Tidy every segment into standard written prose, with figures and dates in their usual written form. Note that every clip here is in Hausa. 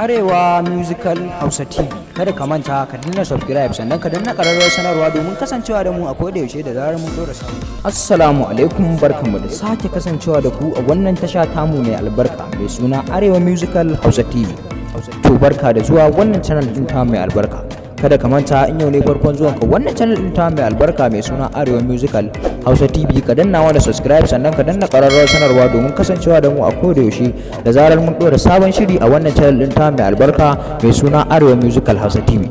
Arewa Musical Hausa TV. Kada ka manta ka danna subscribe, sannan ka danna ƙararrawar sanarwa domin kasancewa da mu a koda yaushe da zarar mun ɗora sabon. Assalamu alaikum, barkanmu da sake kasancewa da ku a wannan tasha tamu mai albarka mai suna Arewa Musical Hausa TV. To, barka da zuwa wannan channel din ta mai albarka. Kada ka manta, in yau ne farkon zuwan ka wannan channel din ta mai albarka mai suna Arewa Musical Hausa TV, ka danna mana subscribe, sannan ka danna ƙararrawar sanarwa domin kasancewa da mu a koda yaushe da zarar mun ɗora sabon shiri a wannan channel din ta mai albarka mai suna Arewa Musical Hausa TV.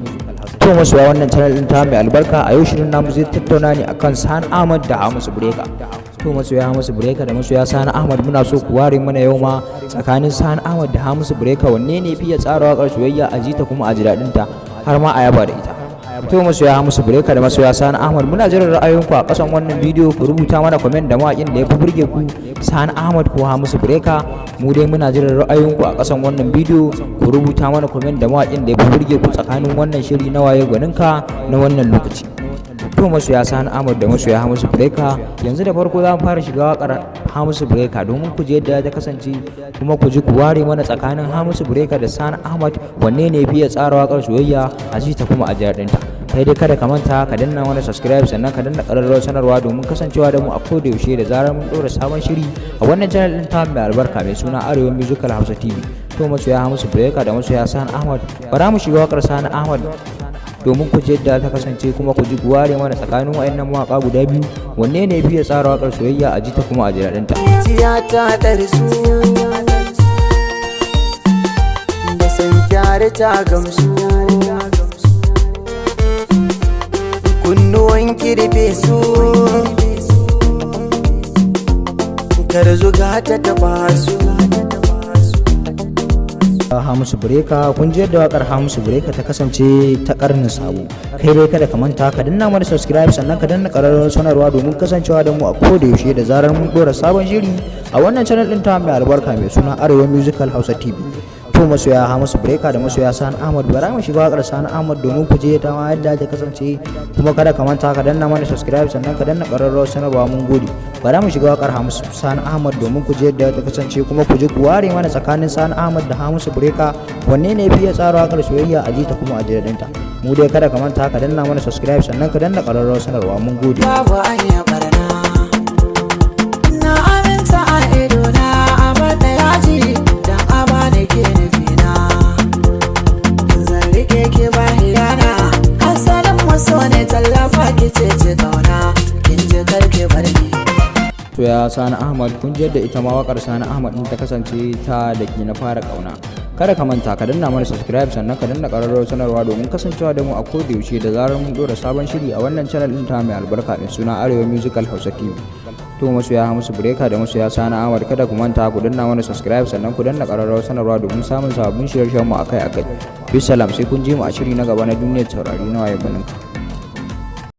To, masoya wannan channel din ta mai albarka, a yau shirin namu zai tattauna ne akan Sani Ahmad da Hamisu Breaker. To, masoya Hamisu Breaker da masoya Sani Ahmad, muna so ku ware mana yau ma tsakanin Sani Ahmad da Hamisu Breaker, wanne ne fiye tsara waƙar soyayya a jita kuma a ji daɗin ta har ma a yaba da ita? To, masoya Hamisu Breaker da masoya Sani Ahmad, muna jiran ra'ayoyinku a ƙasan wannan bidiyo. Ku rubuta mana comment da mawaƙin da ya fi burge ku, Sani Ahmad ko Hamisu Breaker. Mu dai muna jiran ra'ayoyinku a ƙasan wannan bidiyo. Ku rubuta mana comment da mawaƙin da ya fi burge ku tsakanin wannan shiri na Waye Gwaninka na wannan lokaci. To, masoya Sani Ahmad da masoya Hamisu Breaker, yanzu da farko za mu fara shiga waƙar Hamisu Breaker domin ku ji yadda ta kasance, kuma ku ji ku ware mana tsakanin Hamisu Breaker da Sani Ahmad, wanne ne fiye tsara waƙar soyayya a ji ta kuma a ji daɗinta. Kai dai kada ka manta ka danna mana subscribe, sannan ka danna ƙararrawar sanarwa domin kasancewa da mu a koda yaushe da zarar mun ɗora sabon shiri a wannan channel ɗin ta mai albarka mai suna Arewa Musical Hausa TV. To, masoya Hamisu Breaker da masoya Sani Ahmad, bara mu shiga waƙar Sani Ahmad domin ku ji yadda ta kasance, kuma ku ji ku ware mana tsakanin wayannan mawaƙa guda biyu, wanne ne fiye tsara waƙar soyayya a ji ta kuma a ji daɗinta. Zuciya ta ɗarsu da san kyare ta gamsu, kunnuwan kirfe su, kar zuga ta taɓa su. Hamisu Breaker, kun ji yadda wakar Hamisu Breaker ta kasance ta Karnin Sabo. Kai dai kada ka manta ka danna mana subscribe, sannan ka danna ƙararrawar sanarwa domin kasancewa da mu a koda yaushe da zarar mun dora sabon shiri a wannan channel din ta mai albarka mai suna Arewa Musical Hausa TV. To, masoya Hamisu Breaker da masoya Sani Ahmad, bara mu shiga wakar Sani Ahmad domin ku je ta ma yadda ta kasance, kuma kada ka manta ka danna mana subscribe, sannan ka danna ƙararrawar sanarwa. Mun gode. Bara mu shiga wakar Hamisu Sani Ahmad domin ku je yadda ta kasance, kuma ku je ku ware mana tsakanin Sani Ahmad da Hamisu Breaker, wanne ne fiye tsara wakar soyayya a ji ta kuma a ji daɗinta. Mu dai kada ka manta ka danna mana subscribe, sannan ka danna ƙararrawar sanarwa. Mun gode. Babu anya barna, na aminta a idona, abar da yaji dan amana ke nufina, zan rike ki ba hiyana, asalin maso ne, tallafa ki ce ci kauna, kin ji, karki bar ni. To, ya Sani Ahmad, kun ji yadda ita ma wakar Sani Ahmad din ta kasance ta Da Ke Na Fara Kauna. Kada ka manta ka danna mana subscribe, sannan ka danna ƙararrawar sanarwa domin kasancewa da mu a koda yaushe da zarar mun dora sabon shiri a wannan channel din ta mai albarka mai suna Arewa Musical Hausa TV. To, masoya Hamisu Breaker da masoya Sani Ahmad, kada ku manta ku danna mana subscribe, sannan ku danna ƙararrawar sanarwa domin samun sababbin shirye-shiryen mu akai-akai. Bisalam, sai kun ji mu a shiri na gaba na Duniyar Taurari na Waye Gwaninka.